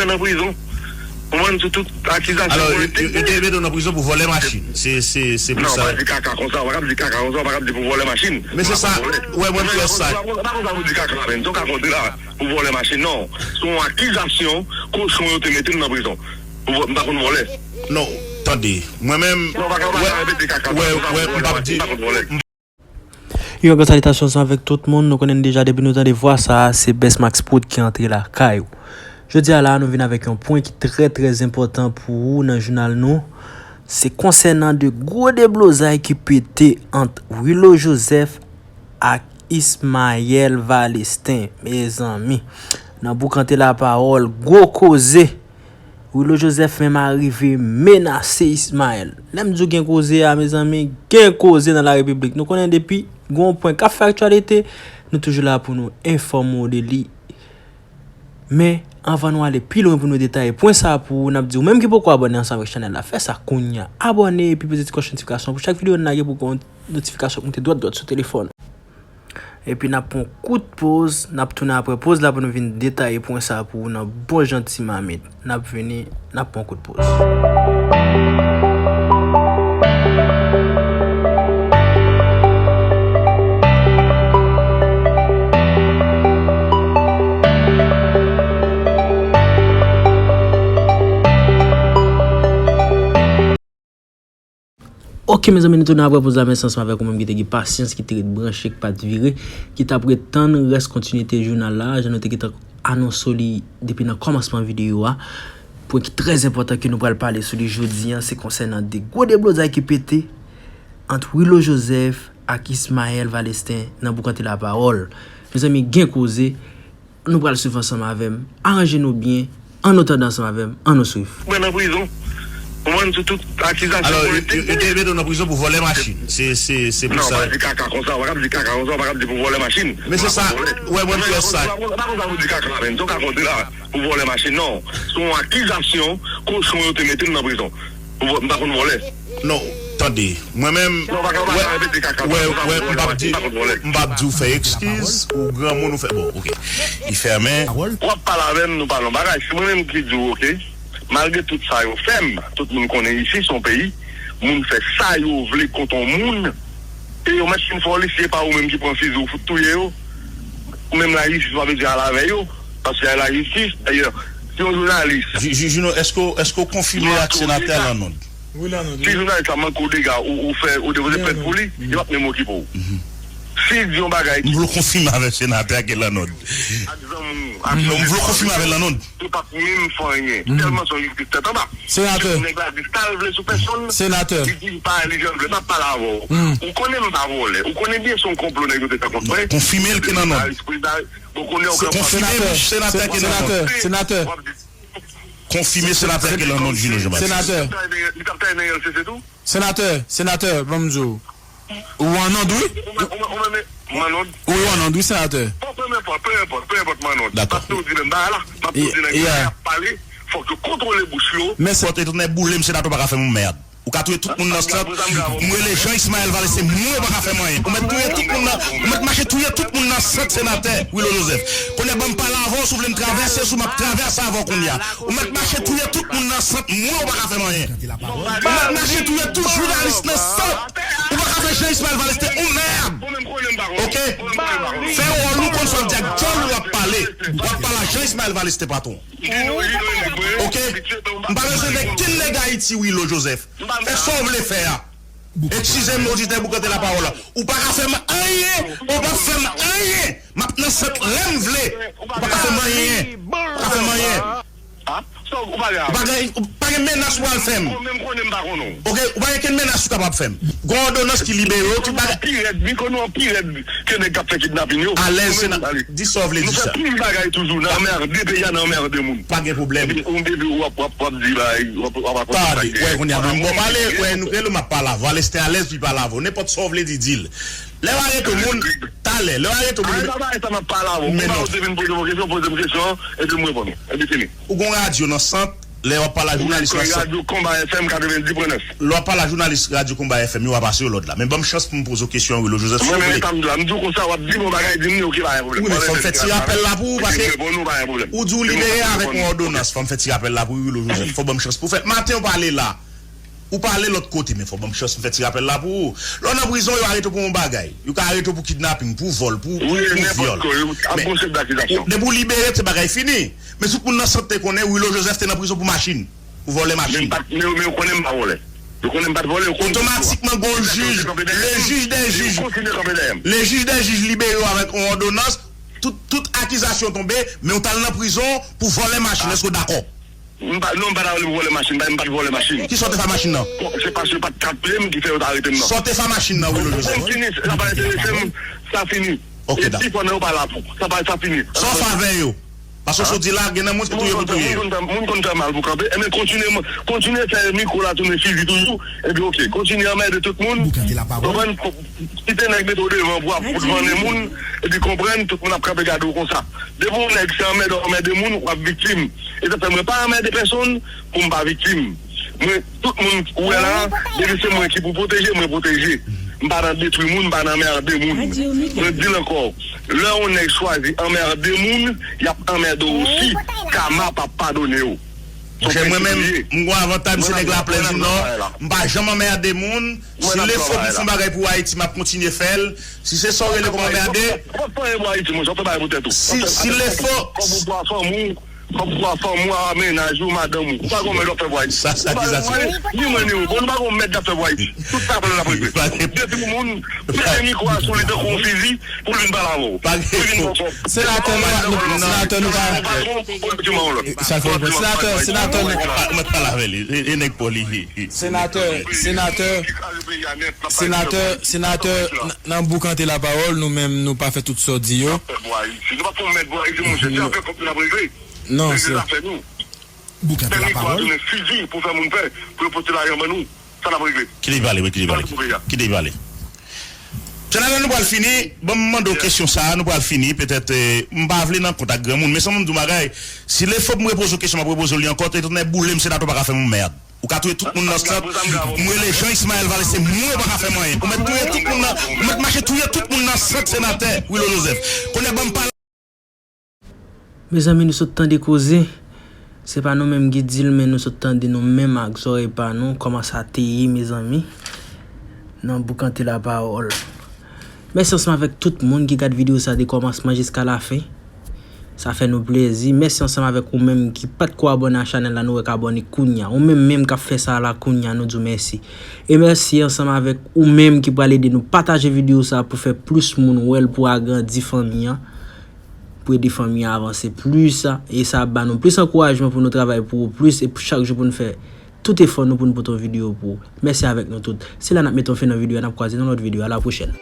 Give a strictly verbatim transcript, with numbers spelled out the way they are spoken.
Mwen nan prizon. Ou konprann, sou tout akizasyon politik. Alò, yo te mete w nan prizon pou vòlè machin. Se, se, se pou sa. Non, pa di kaka konsa, ou pa kab di kaka konsa, ou pa kab di pou vòlè machin. Men se sa, wè, mwen fè sa. Pa konsa pou di kaka, men. Se yon kaka w di la, pou vòlè machin, non. Se yon akizasyon, kochon yo te mete m nan prizon. Pou vò-, m pa konn vòlè. Non, tande. Mwen menm, wè, wè, m p ap di, m Yon gran salitasyon ansanm avèk tout moun. Nou konnen deja depi nou tande vwa sa a, se Best Max Prod ki antre lakay ou. Jodi a la, nou vin avèk yon pwen ki trè, trè enpòtan pou ou nan jounal nou. Se konsènan de gwo deblozay ki pete ant Willo Joseph ak Ismaël Valestin. Mezanmi, nan boukante lapawòl, gwo koze! Willo Joseph menm arive menase Ismaël. Lè m di w gen koze a, mezanmi, gen koze nan larepiblik. Nou konnen depi gen yon pwen k ap fè aktyalite, nou toujou la pou nou enfòme w de li. Men, anvan nou ale pi lwen pou nou detaye pwen sa a pou ou, n ap di w menm ki poko abòne ansanm avèk chanèl la, fè sa kounye a. Abòne epi peze ti klòch notifikasyon pou chak videyo n lage pou w gen yon notifikasyon k moute dwat dwat sou telefòn ou. Epi n ap pran kout poz, n ap tounen apre poz la pou nou vin detaye pwen sa a pou ou nan bon jan ti mamit. N ap vini, n ap pran kout poz. Ok, mezanmi, nou tounen apre poz la, mèsi ansanm avèk ou menm ki te gen pasyans, ki te ret branche, ki pa t vire, ki t ap ret tann rès kontinite jounal la, jan nou te gentan anonse w li depi nan kòmansman videyo a. Pwen ki trè enpòtan ke nou pral pale sou li jodi a, se konsènan de gwo deblozay ki pete ant Willo Joseph ak Ismaël Valestin nan boukante lapawòl. Mezanmi, gen koze. Nou pral swiv ansanm avè m. Aranje nou byen. Ann nou tande ansanm avè m. Ann nou swiv. Mwen nan prizon. Ou konprann, sou tout akizasyon politik. Alò, yo, yo, yo te mete w nan prizon pou vòlè machin. Se, se, se pou sa. Non, pa di kaka konsa. Ou pa kab di kaka konsa. Ou pa kab di pou vòlè machin. Men se sa. Wè, mwen fè sa. Pa konsa pou di kaka, men. Se yon kaka w di la pou vòlè machin. Non. Se yon akizasyon. Kochon yo te mete m nan prizon. Pou vò-, m pa konn vòlè. Non, tande. Mwen menm, wè, wè, wè, m p ap di, m p ap di w fè ekskiz, ou granmoun ou fè, bon, ok. Li fèmen. W ap pale avè m, nou pale yon bagay. Se mwen menm ki di w, ok? Malgre tout sa yo fè m, tout moun konnen isi se yon peyi, moun fè sa yo vle kont yon moun, e yo mèt fin fè w li, si e pa ou menm ki pran fizi ou fout touye yo, ou menm lajistis pa bezwen al avè yo, paske lajistis, dayè, si yon jounalis Ju-, Ju-, Juno, èske w, èske w konfime ak senatè Lanord? Wi, Lanord, wi. Si jounalis la manke w dega, ou, ou fè, ou depoze plent pou li, yo p ap menm okipe w. Si di yon bagay ki. M vle w konfime avèk senatè ak Lanord. Ak zanmi w, ak zanmi w. Non, m vle w konfime avèk Lanord. Yo p ap menm fè anyen. Tèlman se yon jistis tèt anba. Senatè. Nèg la di sa l vle sou pèsonn. Senatè. Li di li pa, li jan l vle, m ap pale avè w. Ou konnen m pa vòlè. Ou konnen byen se yon konplo nèg yo te fè kont mwen. Konfime l ke Lanord. Bon, konnen w konprann. Konfime senatè ke Lanord. Senatè. Konfime senatè ke Lanord Juno Jean Baptiste. Senatè. Li t ap taye nan L C C tou? Senatè, senatè, ban m di w. Ou Lanord, wi. Ou menm, ou menm, Lanord. Wi, Lanord, wi, senatè. Bon, peu importe, peu importe, peu importe, Lanord. Dakò. M ap tou di menm bagay la. M ap tou di nèg yo ap pale, fòk yo kontwole bouch yo. Men se. Fò te tounen boule m, senatè pa ka fè m yon mèd. Ou ka touye tout moun nan sant. M rele Jean Ismaël Valé, se mwen ou pa ka fè m anyen. Ou mèt touye tout moun nan, ou mèt mache touye tout moun nan sant, senatè Willo Joseph. Kounye a ban m pale avè w, si w vle m travèse, si w m ap travèse avè w kounye a. Ou mèt mache touye tout moun nan sant, mwen ou pa ka fè m anyen. Ou mèt mache touye tout jounalis nan sant. Ou pa ka fè Jean Ismaël Valé, se yon mèd. Ok? Fè wòl ou konn sa w ap di ak djòl ou ap pale. W ap pale a Jean Ismaël Valé, se patwon. Ok? M pa bezwen nèg kenn nèg Ayiti, Willo Joseph. Fè sa w vle fè a. Eskize m, oditè, pou kante lapawòl la. Ou pa ka fè m anyen, ou p ap fè m anyen. M ap nan sant lè m vle. Ou pa ka fè m anyen. Ou pa ka fè m anyen. Ou pa gen, ou pa gen menas ou al fè m. Ok, ou pa gen kenn menas ou kapab fè m. Gon òdonans ki libere w, tout bagay. Pi rèd, Mykonos an pi rèd ke nèg k ap fè kidnapin yo. Alèz, se nan, di sa w vle di sa. Nou fè plis bagay toujou, nan anmède peyi a, nan anmède moun. Pa gen pwoblèm. Epi, ou, epi w ap, w ap, w ap di bagay, w ap, w ap rakonte sa ki. Tande, wè, kounye a, menm bò pale, wè, nou, lè m ap pale avè w, Alèz li pale avè w, nenpòt sa w vle di, di l. Lè w arete yon moun, talè, lè w arete yon moun. Ay, papa, sa m ap pale avè w. Ou pa oze vin poze m kesyon, poze m kesyon an, epi m reponn ou. Epi fini. Ou gon radyo nan sant, Lè w ap pale a jounalis nan sa. Radyo Konba F M katrevenndis pwen nèf. Lè w ap pale a jounalis Radyo Konba F M yo, w a pase yo lòd la. Men ban m chans pou m poze w kesyon, Willo Joseph, silvouplè. Mwen menm, sa m di la, m di w konsa, w ap di m yon bagay, di m li, oke, pa gen pwoblèm. Wi, men fò m fè ti rapèl la pou ou, paske ou di w libere avèk yon òdonans. Fò m fè ti rapèl la pou ou, Willo Joseph. Fò ban m chans pou w fè. Maten, w pale la. Ou pale lòt kote, men fò ban m chans m fè ti rapèl la pou ou. Lè w nan prizon, yo arete w pou yon bagay. Yo ka arete w pou kidnaping, pou vòl, pou, pou, pou vyòl. Men, depi w libere, se bagay fini. Men tout moun nan sant te konnen Willo Joseph te nan prizon pou machin, pou vòlè machin. Men m pa t, men, men yo konnen m pa vòlè. Yo konnen m pa t vòlè, yo konnen. Otomatikman, gon jij, le juge des juges, le juge des juges libere w avèk yon òdonans, tout, tout akizasyon tonbe, men w t al nan prizon pou vòlè machin. Èske w dakò? M pa, non, m pa t al pou vòlè machin, m pa t vòlè machin. Kisa w te fè a machin nan? Bon, se paske yo pa t ka peye m ki fè yo t arete m nan. Sa w te fè a machin nan, Willo Joseph? Bon, fini, sa pa enterese m, sa fini. Ok, dakò. Epi pandan yo pa la pou, sa pa, sa fini. Sa w fè avè yo? Paske w sot di la, gen nan moun se touye pou touye yo. Moun konn fè, moun konn fè mal pou kanpe. Enben, kontinye, kontinye fè mikwo la tounen fizi toujou. Epi, ok, kontinye anmède tout moun. Konprann, kite nèg mete w devan pou ap fout vannen moun. Epi, konprann, tout moun ap kanpe gade w konsa. Depi yon nèg se anmède w anmède moun, w ap viktim. E sa fè mwen pa anmède pèsonn pou m pa viktim. Mwen, tout moun ou wè la, depi se mwen ki pou pwoteje, mwen pwoteje. M pa nan detwi moun, m pa nan anmède moun. Mwen di l ankò, lè yon nèg chwazi anmède moun, y ap anmède w osi. Kama p ap padone w. Monchè, mwen menm, m gon avantaj, m se nèg Laplèn di Nò, m pa janm anmède moun. Si lefo pou m fè yon bagay pou Ayiti, m ap kontinye fè l. Si se sa w rele kòm anmède. Ou p ap fè anyen pou Ayiti, monchè, w ap fè bagay pou tèt ou. Si, si lefo. Kòb ou bwa fanm ou, kòb ou bwa fanm ou, a mennaj ou, madanm ou. Ou pa gon mèd w ap fè pou Ayiti. Sa, sa ki sa se. Ni mwen ni ou, bon, nou pa gon mèd n ap fè pou Ayiti. Tout sa pral n ap regle. Depi moun, mete mikwo a sou li tankou yon fizi, pou l vin pale avè w. Pou l vin ba w kòb. Senatè, nou pa, nou, senatè, nou pa. Senatè, senatè, nou pa. Mwen pale avè li, e, e nèg pa w li ye. Senatè, senatè, senatè, senatè, n-, nan boukante lapawòl, nou menm, nou pa fè tout sa w di yo. Fè pou Ayiti. Nou pa pou mèt pou Ayiti, monchè. Se afè kòb n ap regle. Non, se afè nou. Boukante lapawòl. Fè mikwo a tounen fizi pou fè moun pè, pou yo pote lajan ban nou. Sa n ap regle. Kite l pale, wi, kite l pale. Kite l pale. Senatè, nou pral fini. Ban m mande w kesyon sa a, nou pral fini. Petèt, eh, m pa vle nan kont ak granmoun, men san m di w bagay, si lefo pou m repoze w kesyon, m ap repoze w li ankò, te tounen boule m, senatè, w pa ka fè m yon mèd. Ou ka touye tout moun nan sant. M rele Jean Ismaël Vallée, se mwen ou pa ka fè m anyen. Ou mèt touye tout moun nan, ou mèt mache touye tout moun nan sant, senatè Willo Joseph. Kounye a ban m pale. Mezanmi, nou sot tande koze. Se pa nou menm ki di l, men nou sot tande nou menm ak zòrèy pa nou kòman sa te ye, mezanmi, nan boukante lapawòl. Mèsi ansanm avèk tout moun ki gad videyo sa de kòmansman jiska lafen. Sa fè nou plezi. Mèsi ansanm avèk ou menm ki pa t ko abòne a chanèl la, nou wè k abòne kounye a. Ou menm menm k ap fè sa la kounye a, nou di w mèsi. E mèsi ansanm avèk ou menm ki pral ede nou pataje videyo sa pou fè plis moun wè l, pou agrandi fanmi an, pou ede fanmi an avanse plis, e sa ap ba nou plis ankourajman pou nou travay pou ou plis, e pou chak jou pou nou fè tout efò nou pou nou pote yon videyo pou ou. Mèsi avèk nou tout. Se la n ap mete yon fen nan videyo a, n ap kwaze nan lòt videyo. A la pwochèn.